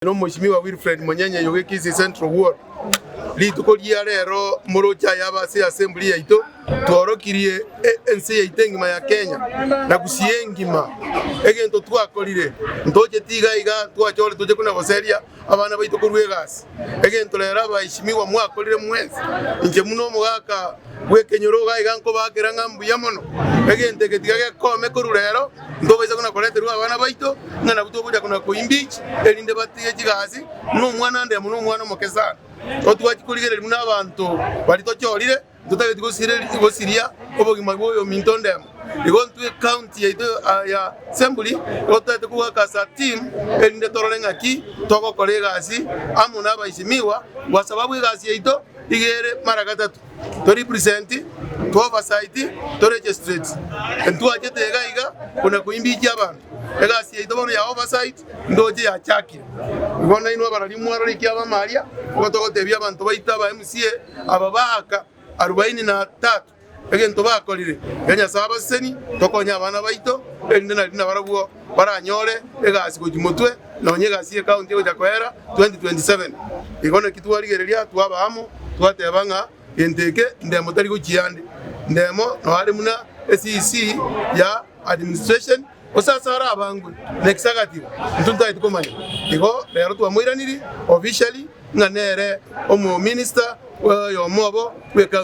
N'Omweshimiwa Wilfred Monyenye oyo Kisii Central Ward. Rituko ria rero moroche aya abe ase assembly yaito tworokirie ense yaito engima ya Kenya na Gusii engima egento twakorire ntocheti iga iga twachore toche kona goseria abana baito korwa egasi. Egento rero abaeshimiwa mwakorire mwensi inche buna omogaka bw'ekenyoro iga iga nkobaakera ng'a mbuya mono egento eke tiga gekome korwa rero. Ntobaisa kona koreterwa abana baito, ng'a nabwo togocha kona koimbichi, erinde batige chigasi, buna omwana ndemo na omwana omoke sana. Totwachia korigereria buna abanto baria tochorire, ntotageti gosiria obogima bwa oyominto ndemo. Igo intwe ecounty yaito ya assembly, igo totagete kogoaka as a team, erinde torore ng'aki togokora egasi amo na abaishimiwa, kwa sababu egasi yaito iga ere mara gatato. To represent, to oversight, to legislate. Ntwachete iga iga kona koimbichia abanto. Egasi yaito bono ya oversight ndoche yachakire. Igo nainwe abarari mwarore eki abamo aria, igo togotebia abanto baito aba MCA aba baaka arubaini na tatu egento bakorire, iga Nyasae abaseseni tokonye abana baito erinde nari nabarabwo baranyore egasi gochia motwe nonya egasi ye county egocha koera 2027. Igo naki twarigereria twaba amo twateba ng'a gento eke ndemo tari gochia ande, ndemo noo are buna eCEC ya administration gose ase are abangwe na executive intwe ntotageti komanya. Igo rero twamoiraniri officially ng'a nere omominister oyomo obo bwe county.